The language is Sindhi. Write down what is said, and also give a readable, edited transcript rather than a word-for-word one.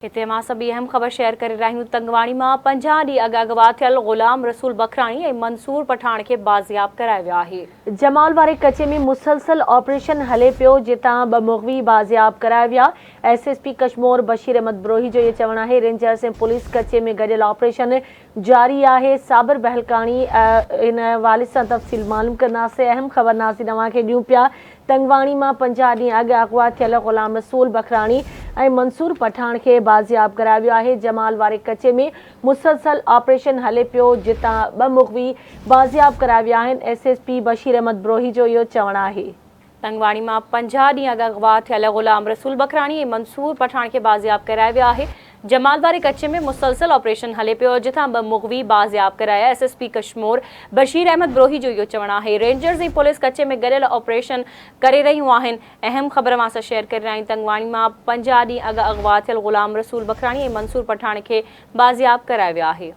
هتي اوهان سان ٻي اهم خبر شيئر ڪري رهيا آهيون تنگواڻي مان 50 ڏينهن اڳ اغوا ٿيل غلام رسول بکراڻي ۽ منصور پٺاڻ کي بازياب ڪرايو ويو آهي. جمال واري ڪچي ۾ مسلسل آپريشن هلي پيو جتان ٻه مغوي بازياب ڪرايا ويا. S S P Kashmore Bashir Ahmed Brohi جو اهو چوڻ آهي رينجرز ۽ پوليس ڪچي ۾ گڏيل آپريشن جاري آهي. صابر بهلڪاڻي ان حوالي سان تفصيل معلوم ڪنداسين. اهم خبر ناظرين اوهان کي ڏيون پيا تنگواڻي مان 50 ڏينهن اڳ اغوا ٿيل غلام رسول بکراڻي ۽ منصور پٺاڻ کي بازياب ڪرايو ويو آهي، جمال واري ڪچي ۾ مسلسل آپريشن هلي پيو، جتان ٻه مغوي بازياب ڪرايا ويا آهن، S S P Bashir Ahmed Brohi جو اهو چوڻ آهي. تنگواڻي مان 50 ڏينهن اڳ اغوا ٿيل غلام رسول بکراڻي ۽ منصور پٺاڻ کي بازياب ڪرايو ويو آهي، جمال واري ڪچي ۾ مسلسل آپريشن هلي پيو جتان ٻه مغوي بازياب ڪرايا، S S P Kashmore Bashir Ahmed Brohi جو اهو چوڻ آهي رينجرز ۽ پوليس ڪچي ۾ گڏيل آپريشن ڪري رهيون آهن، اهم خبر اوهان سان شيئر ڪري رهيا آهيون تنگواڻي مان 50 ڏينهن اڳ اغوا ٿيل غلام رسول بکراڻي ۽ منصور پٺاڻ کي بازياب ڪرايو ويو آهي.